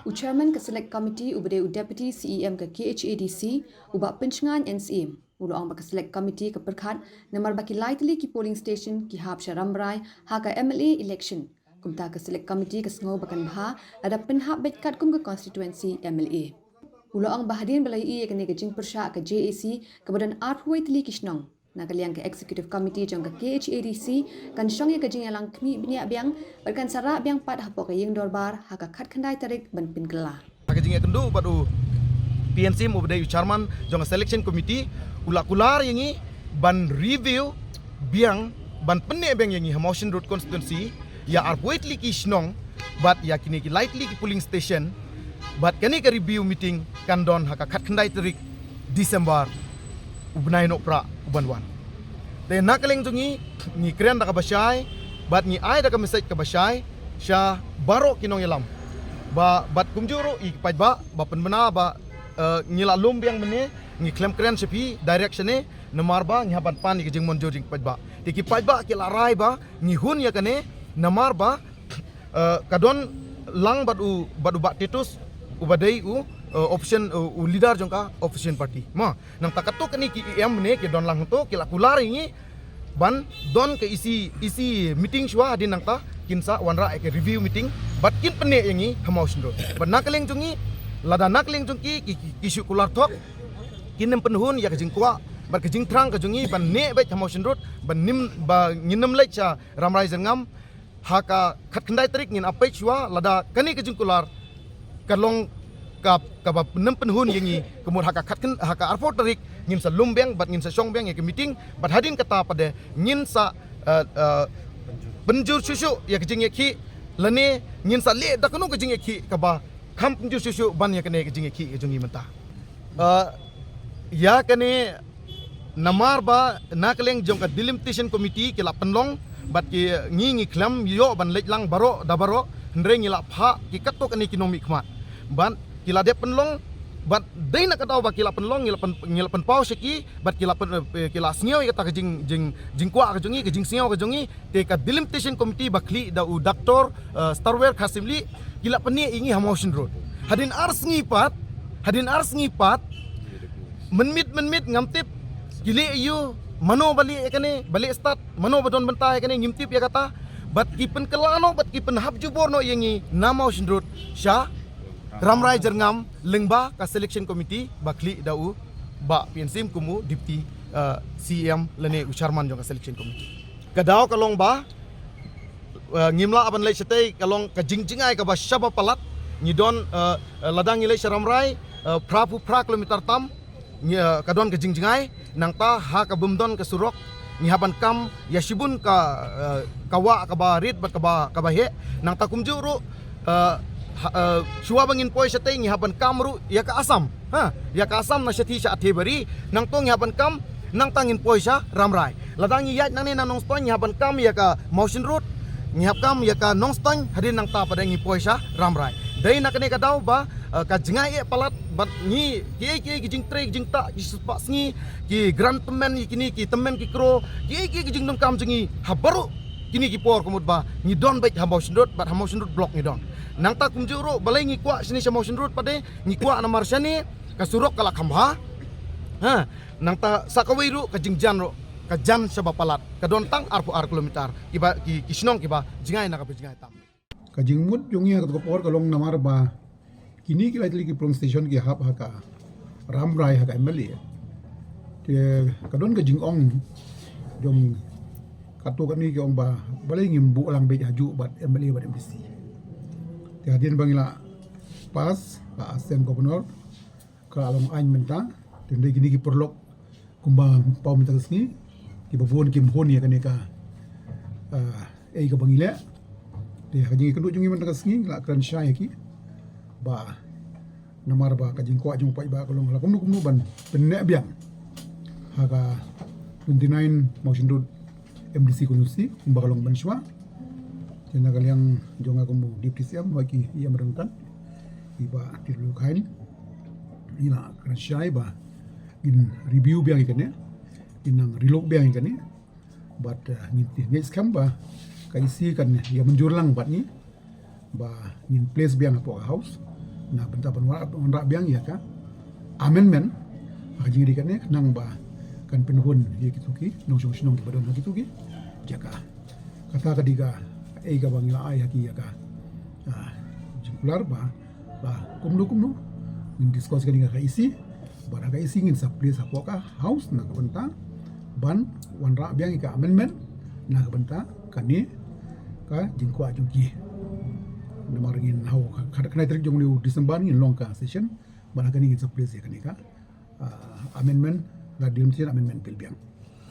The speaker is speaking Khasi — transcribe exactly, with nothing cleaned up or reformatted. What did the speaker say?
U Chairman ka Select Committee uba dei u Deputy C E M ka K H A D C, u Bah Pynshngain N Syiem, u la ong ba ka Select Committee ka pyrkhat namar ba ki lai tylli ki polling station ki hap sha Rambrai ha ka M L A election. Kumta ka Select Committee ka sngew ba kan bha lada pynhap beit katkum ka constituency M L A. U la ong ba hadien ba la ïohi ïa kane ka jingpyrshah ka J A C kaba don arphew wei tylli ki shnong. Na ka liang ka Executive Committee jong ka K H A D C kan shong ïa ka jingïalang khmih bniah biang bad kan sa rah biang pat hapoh ka ïing dorbar ha ka khatkhyndai tarik ban pynkylla. Ha ka jingïakynduh bad u P N Syiem uba dei u Chairman jong ka Selection Committee, u la kular ïa ngi ban review biang, ban pynneh biang ïa ngi ha Mawshynrut constituency, ïa arphew wei tylli ki shnong bad ïa kine ki lai tylli ki polling station. Bad kane ka review meeting kan don ha ka khatkhyndai tarik December u bnai Nohprah uban wan. Te na ka liang jong ngi, ngi kren da kaba shai bad ngi ai da ka message kaba shai sha baroh ki nongïalam. Ba bad kumjuh ruh ïa ki paidbah ba pynbna ba, eh, ngi la lum biang mynne, ngi khlem kren sha phi direct shane namar ba ngi hap ban pan ïa ka jingmynjur jong ki paidbah. Te ki paidbah ki la rai ba ngi hun ïa kane namar ba, eh, ka don lang bad u, bad u Bah Titus uba dei u, eh, opposition, u, u leader jong ka opposition party. Ma, nangta katto katne ki E M ne ki don lang hangto, ki la kular ïa ngi ban don ka E C, E C meeting shuwa, hadien nangta kin sa wanrah ïa ka review meeting bad kin pynneh ïa ngi ha Mawshynrut. Bad na ka liang jong ngi, lada na ka liang jong ki, ki, ki, ki shu kular thok, kin nym pynhun ïa ka jingkwah bad ka jingthrang ka jong ngi ban neh beit ha Mawshynrut, ban nym, ba ngin nym leit sha Rambrai Jyrngam. Ha ka khatkhyndai tarik ngin ap peit shuwa, lada kane ka jingkular ka long ka, kaba nym pynhun ïa ngi, ka mut ha ka khatkhyndai, ha ka arphew tarik ngin sa lum biang bad ngin sa shong biang ïa ka meeting, bad hadien kata pat de ngin sa, eh, eh, pynjur shuh shuh ïa ka jingïakhih, lane ngin sa leh da kano ka jingïakhih kaba kham pynjur shuh shuh ban ïa kane ka jingïakhih ka jong ngi mynta. Eh, ïa kane namar ba na ka liang jong ka Delimitation Committee ki la pynlong bad ki, ngi, ngi khlem ïoh ban leit lang baroh da baroh, hynrei ngi la phah ki katto katne ki nongmihkhmat bad ki la dep pynlong. Bad dei na ka daw ba ki la pynlong, ngi la pyn, ngi la pynpaw sha ki bad ki la pyn, eh, ki la sngew ïa kata ka jing, jing, jingkwah ka jong ngi, ka jingsngew ka jong ngi. Te ka Delimitation Committee ba khlieh da u Doctor, eh, Starwell Kharshimli, ki la pynneh ïa ngi ha Mawshynrut. Hadien ar sngi pat, hadien ar sngi pat, mynmiet, mynmiet ngam tip ki leh aïu, mano ba leh ïa kane, ba leh start, mano ba don bynta ïa kane, ngim tip ïa kata. Bad ki pynkylla noh bad ki pynhap jubor noh ïa ngi na Mawshynrut sha Rambrai Jyrngam lyngba ka Selection Committee ba khlieh da u Bah P N Syiem kum u Deputy, eh, C E M lane u Chairman jong ka Selection Committee. Ka daw ka long ba, eh, ngim lah ban leit shatei, ka long ka jingjngai kaba shaba palat. Ngi don, eh, eh, lada ngi leit sha Rambrai, eh, phra phew phra kilometer tam, ngi, eh, ka don ka jingjngai. Nangta ha ka bym don ka surok, ngi hap ban kam ïa shibun ka, eh, ka wah kaba rit bad kaba, kaba heh. Nangta kumjuh ruh, eh, ha, eh, shuwa ba ngin poi shatei ngi hap ban kam ruh ïa ka Assam. Ha, ïa ka Assam na shathie sha Athiabari, nangta ngi hap ban kam, nangta ngin poi sha Rambrai. Lada ngi ïaid nangne na Nongstoiñ ngi hap ban kam ïa ka Mawshynrut, ngi hap kam ïa ka Nongstoiñ, hadien nangta pat de ngi poi sha Rambrai. Dei na kane ka daw ba, eh, ka jngai eh palat bad ngi, kiei kiei ki jingtrei ki jingktah ki spah sngi, ki grant tymmen ïa kine ki tymmen ki kro, kiei kiei ki jingdonkam jong ngi ha baroh kine ki por, ka mut ba ngi don beit ha Mawshynrut bad ha Mawshynrut block ngi don. Nangta kumjuh ruh balei ngi kwah shane sha Mawshynrut pat de, ngi kwah namar shane ka surok ka la kham bha. Ha, nangta sa kawei ruh ka jingjan ruh ka jan shaba palat, ka don tang arphew ar kilometer, kiba, ki, ki shnong kiba jngai na kaba jngai tam. Ka jingmut jong ngi ha kato ka por ka long namar ba kine ki lai tylli ki polling station ki hap ha ka Rambrai ha ka M L A. Te ka don ka jingong jong katto katne ki ong ba balei ngim buh lang beit hajuh bad M L A bad M D C. Te hadien ba ngi la pass, la asem governor, ka la long aiñ mynta. Te hynrei kine ki paralok kumba paw mynta ka sngi, kiba bun kim hun ïa kane ka, ah, ei kaba ngi leh. Te ha ka jingïakynduh jong ngi mynta ka sngi ngi la kren shai ïa ki ba namar ba ka jingkwah jong u paidbah ka long la kumno kumno ban pynneh biang ha ka twenty nine Mawshynrut M D C constituency kumba ka long ban shuwa. Te na ka liang jong nga kum u Deputy C M bad ki E M ryngkat, i Bah Tirlukhain, ngi la kren shai ba ngin review biang ïa kane, ngin nang relook biang ïa kane. Bad, eh, ngin, ngin skhem ba ka E C kan ïa mynjur lang bad ngi ba ngin place biang hapoh ka House. na bynta ban wanrah, wanrah biang ïa ka amendment ha ka jingïadei kane, khnang ba kan pynhun ïa kito ki nongshong shnong kiba don ha kito ki jaka. Kata ka dei kaei kaba ngi la ai ha ki ïa ka, ah, jingkular ba, ba kumno kumno ngin discuss kane ha ka E C, bad ha ka E C ngin sa place hapoh ka House na ka bynta ban wanrah biang ïa ka amendment na ka bynta kane ka jingkwah jong ki. Namar ngin ha u khatkhyndai tarik jong u December ngin long ka session, bad ha kane ngin sa place ïa kane ka, ah, amendment, ka delimitation amendment bill biang.